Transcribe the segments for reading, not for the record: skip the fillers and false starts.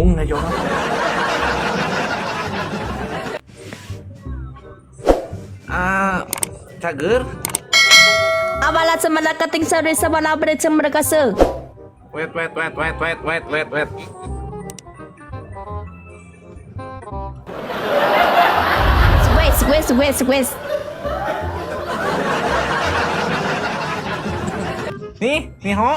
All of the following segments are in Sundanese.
Bingung ngajawab. Ah, cager. Amala semana kating sare semana bre semana kase. Wait, wait, wait, wait, wait, wait, wait, wait. Wait, wait, wait, wait. Nih, nih ho.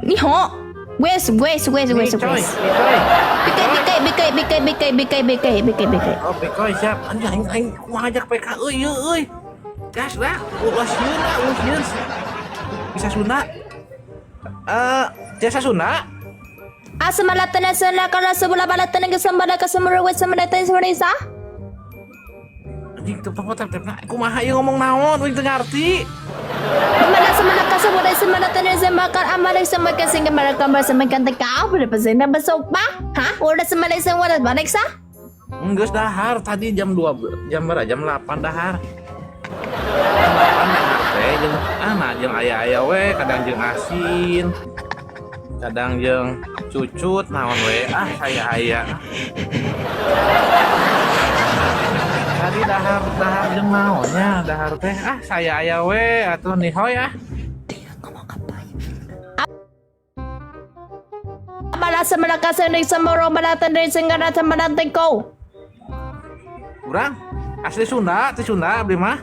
Ni ho. Wait, wait, wait, Nih wait, coy, wait. nih coy. BK, BK, BK, BK, BK, BK, BK, BK, BK. Oh, PK siap. Anjing aing aing kumaha ngajak PK euy ieu euy. Gas lah, ulah sieun lah, ulah sieun. Bisa Sunda. Eh, jasa Sunda. Asamala tana sana kala sebula bala tana kesambala kesemara wet semana tana semana isa. Anjing teu tep tep nah kumaha ieu ngomong naon euy teu ngarti. Mana semana kasabura semana tana semakan amala semaka sehingga mereka bersemekan teka berpesan bersopa. Hah? Udah semana semua balik sa? Enggeus dahar tadi jam 2 jam berapa? Jam 8 dahar. Jam 8 dahar teh jeung ah nah jeung aya-aya we kadang jeung asin. Kadang jeung cucut naon we ah saya aya. Tadi dahar dahar jeung naonnya dahar teh ah saya aya we atuh nih hoy ah. Dia ngomong apa ya? Amala semana kasani semoro mana tana senggara semana teko. Urang asli Sunda, teh Sunda abdi mah.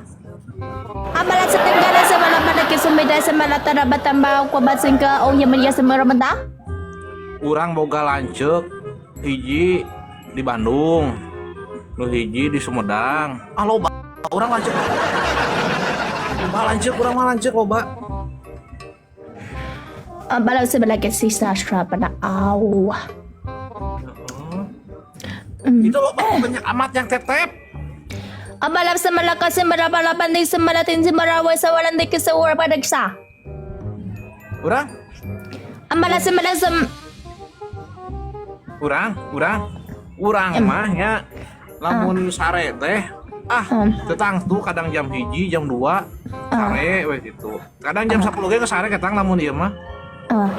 Amala setenggara semana mana kesumeda semana tara batamba kuabat singka oh ya media semara mentah. Urang boga lanceuk hiji di Bandung, nu hiji di Sumedang. Ah loba urang lanceuk. Loba lanceuk urang mah lanceuk loba. Amala semana kesisa pada aw. Itu loba banyak amat yang tetep. Amala semana kasemara bala bandi semana tin semara wasawalan de kesawara pada ksa. Urang, Amala semana sem urang, urang, urang mah nya lamun sare teh ah tetang tuh kadang jam 1 jam 2 sare we gitu. Kadang jam 10 ge geus sare ketang lamun ieu mah. Ah.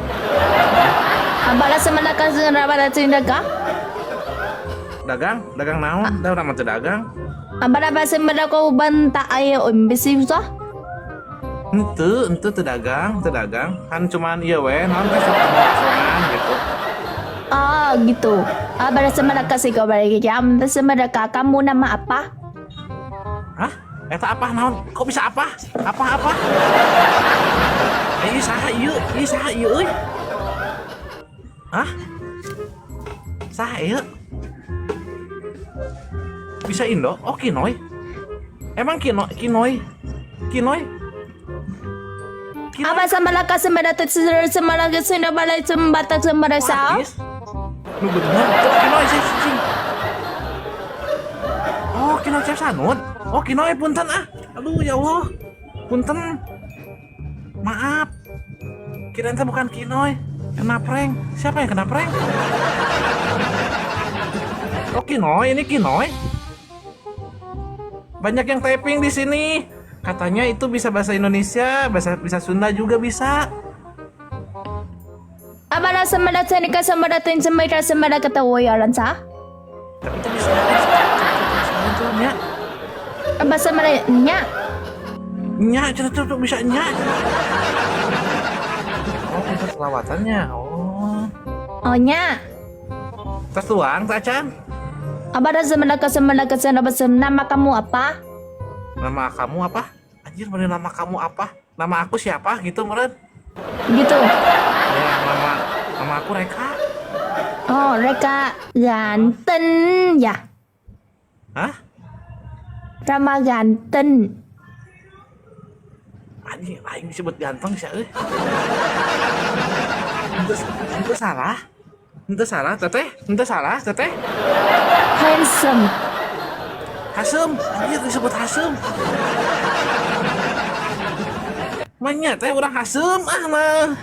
Amala semana kasemara pada tindaga. Dagang, dagang naon? Da urang mah teu dagang. Amala semana kau banta ayo imbesi susah. Henteu, henteu teu dagang, teu dagang. Kan cuman ieu we naon teh sok anu asongan gitu. Ah gitu. Amala semana kasih kau balik jam semana kamu nama apa? Hah? Eta apa naon? Kok bisa apa? Apa apa? Eh, ieu saha ieu? Ieu saha ieu euy? Hah? Saha ieu? Bisa Indo? Oh, Kinoy. Emang Kino Kinoy? Kinoy? Kinoy? Apa semana kasemana semana kesena bala sembata semana sa? Artis? Nu bener, tuh Kinoy sih sing. Oh, Kinoy Cep Sanut. Oh, Kinoy punten ah. Aduh, ya Allah. Punten. Maaf. Kirain teh bukan Kinoy. Kena prank. Siapa yang kena prank? Oh, Kinoy, ini Kinoy. Banyak yang typing di sini. Katanya itu bisa bahasa Indonesia, bahasa bisa Sunda juga bisa. Amala semana tenika semana tin semana semana kata woyaran sa? Tapi itu bisa itu nya. Apa semana nya? Nya, cenah tuh tuh bisa nya. Oh, untuk selawatannya. Oh. Oh nya. Tas tuang, tak Chan? Apa semana kasemana kesena nama kamu apa? Nama kamu apa? Anjir, bener nama kamu apa? Nama aku siapa gitu, meren? Gitu. Ya, nama nama aku Reka. Oh, Reka ganteng ya. Hah? Rama ganteng. Anjing, aing disebut ganteng sih euy. Henteu salah. Henteu salah, Teteh. Henteu salah, Teteh. Handsome. Hasem, anjir disebut Hasem. Manya teh urang hasem ah mah.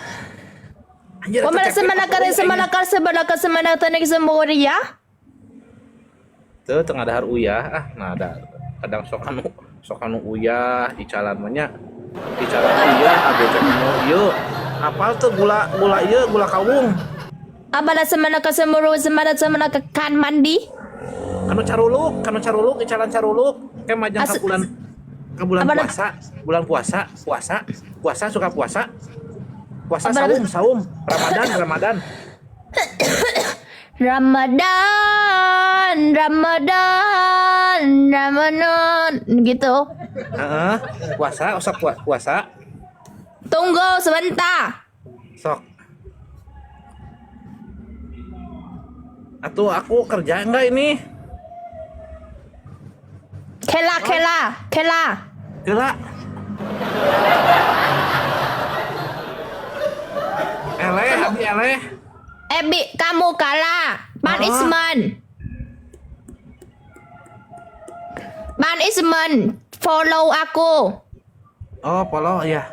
Anjir, Wamala eta semana cek- kare semana kar semana kasemana tenik semua ya. Teu tengah dahar uyah ah nah ada kadang sok anu uyah icalan mah nya. Icalan uyah abdi teh anu ieu. Apal teu gula gula ieu gula kawung. Abada semana kesemuru semana semana ke kan mandi. Kanu caruluk, icalan caruluk. Kayak majang ka bulan ka bulan puasa, bulan puasa, puasa, puasa suka puasa. Puasa saum, saum, Ramadan, Ramadan. Ramadan, Ramadan, Ramadan gitu. Heeh, puasa, usap puasa, puasa. Tunggu sebentar. Sok. Atau aku kerja enggak ini? Kela, kela, kela. Kela. Eleh, abi eleh. Ebi, kamu kalah. Punishment. Punishment. Follow aku. Oh, follow ya.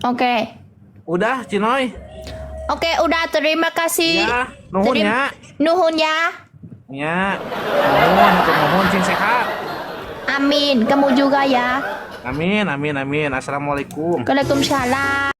Oke. Udah, Cinoy. Oke, udah, terima kasih. Ya, nuhun ya. Nuhun ya. Ya. Nuhun, hatur nuhun sing sehat. Amin. Kamu juga ya. Amin, amin, amin. Assalamualaikum. Waalaikumsalam.